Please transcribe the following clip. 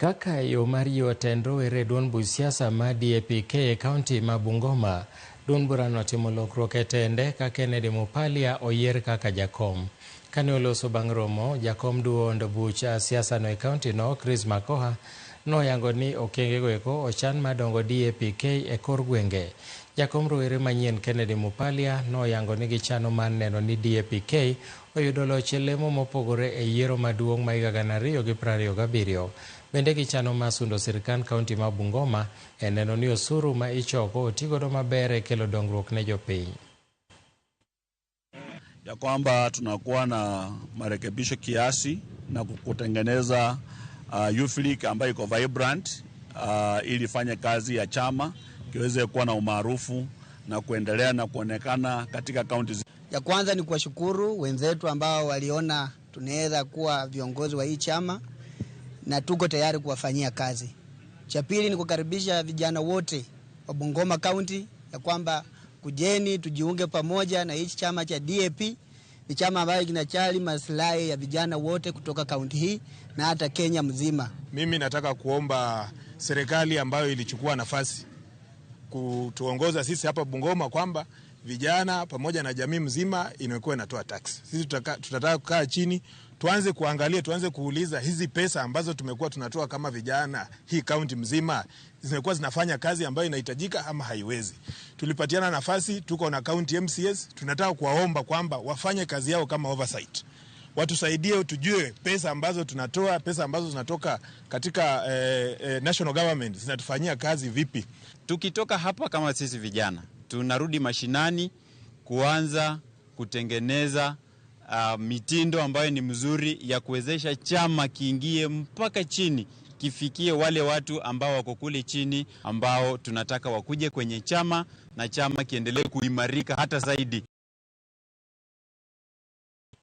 Kaka yo mar yiwo tend rowere e duond buch siasa ma DAP-K e kaunti ma Bungoma, duond burano otimo lokruok e tende ka Kennedy Mupalia oyier kaka jakom. Kane oloso bang' romo, jakom duond buch siasa no e kaunti no, Chris Makoha, noyango ni okengego eko ochan mar dongo DAP-K e kor gwenge. Jakom rowere manyien Kennedy Mupalia noyango ni gichano mar neno ni DAP-K oyudo loch e lemo mopogore e yiero maduong' ma higa 2027. Bende gichano mar sundo sirkand kaunti ma Bungoma e neno ni osuru ma ichoko otigodo maber e kelo dongruok ne jopiny. Ya kwamba tunakuwa na marekebisho kiasi na kutengeneza Youth League ambayo iko vibrant ili ifanye kazi ya chama kiweze kuwa na umaarufu na kuendelea na kuonekana katika kaunti. Ya kwanza ni kuwashukuru wenzetu ambao waliona tunaweza kuwa viongozi wa hii chama na tuko tayari kuwafanyia kazi. Cha pili ni kukaribisha vijana wote wa Bungoma County ya kwamba kujeni tujiunge pamoja na hichi chama cha DAP. Ni chama ambayo kinajali maslahi ya vijana wote kutoka kaunti hii na hata Kenya mzima. Mimi nataka kuomba serikali ambayo ilichukua nafasi kutuongoza sisi hapa Bungoma kwamba vijana pamoja na jamii mzima inakuwa inatoa tax. Sisi tutataka kukaa chini, tuanze kuangalia, tuanze kuuliza hizi pesa ambazo tumekuwa tunatoa kama vijana hii kaunti mzima zimekuwa zinafanya kazi ambayo inahitajika ama haiwezi. Tulipatiana nafasi, tuko na county MCS, tunataka kuwaomba kwamba wafanye kazi yao kama oversight. Watusaidie tujue pesa ambazo tunatoa, pesa ambazo zinatoka katika national government zinatufanyia kazi vipi. Tukitoka hapa kama sisi vijana tunarudi mashinani kuanza kutengeneza mitindo ambayo ni mzuri ya kuwezesha chama kiingie mpaka chini, kifikie wale watu ambao wako kule chini ambao tunataka wakuje kwenye chama na chama kiendelee kuimarika hata zaidi.